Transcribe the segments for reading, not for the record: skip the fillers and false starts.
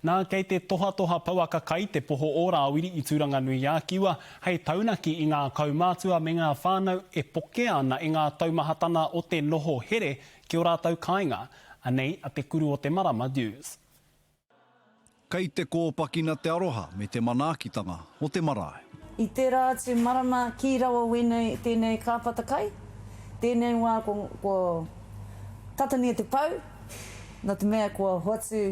Nā, kei te tohatoha pouaka kai te poho o Rāwiri i Tūranganui-ā-Kiwa hei taunaki i ngā kaumātua me ngā whānau e pokea ana e ngā taumahatana o te noho here ki ō rātou kāinga. Anei a Te Kuru o te Marama Dewes. Kei te kōpakina te aroha me te manaakitanga o te marae. I tērā atu marama kī rawa wēnei tēnei kāpata kai, tēnei wā ko ko tatania te pau, nā te mea kua hoatu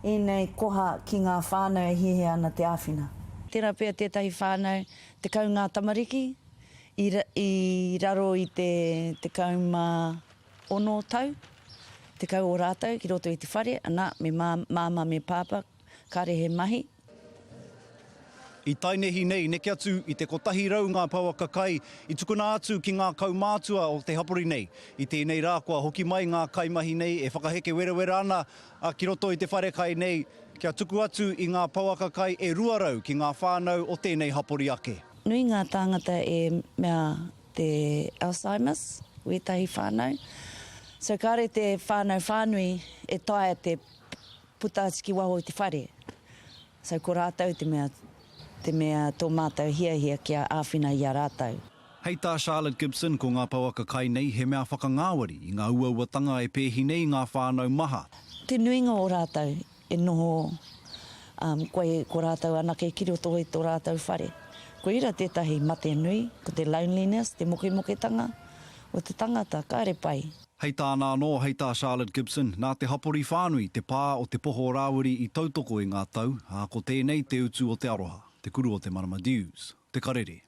ēnei koha ki ngā whānau e hiahia ana te āwhina. Tērā pea tētahi whānau 10 ngā tamariki i i raro i te 16 tau. 10 o rātou ki roto i te whare, ana, me māmā me pāpā, kāre he mahi. I tainehi nei, neke atu i te 100 ngā pouaka kai i tukuna atu ki ngā kaumātua o te hapori nei. I tēnei rā kua hoki mai ngā kaimahi nei e whakaheke werawera ana ki roto i te wharekai nei kia tuku atu i ngā pouaka kai e 200 ki ngā whānau o tēnei hapori ake. Nui ngā tāngata e mea te Alzheimer's, wētahi whānau. So kāre te whānau whānui e taea te puta atu ki waho i te whare. So ko rātou te mea, te mea tō mātou hiahia kia āwhina i a rātou. Hei tā Charlotte Gibson, ko ngā pouaka kai nei he mea whakangāwari i ngā uauatanga e pēhi nei i ngā whānau maha. Te nuinga o rātou E noho koe ko rātou anake ki roto i tō rātou whare. Koira tētahi mate nui, ko te loneliness, te mokemoketanga o te tangata, kāre pai. Hei tāna anō, hei tā Charlotte Gibson, nā te hapori whānui te pā o Te Poho o Rāwiri i tautoko i ngā tau, ā, ko tēnei te utu o te aroha, te kuru o te marama Dewes, te karere.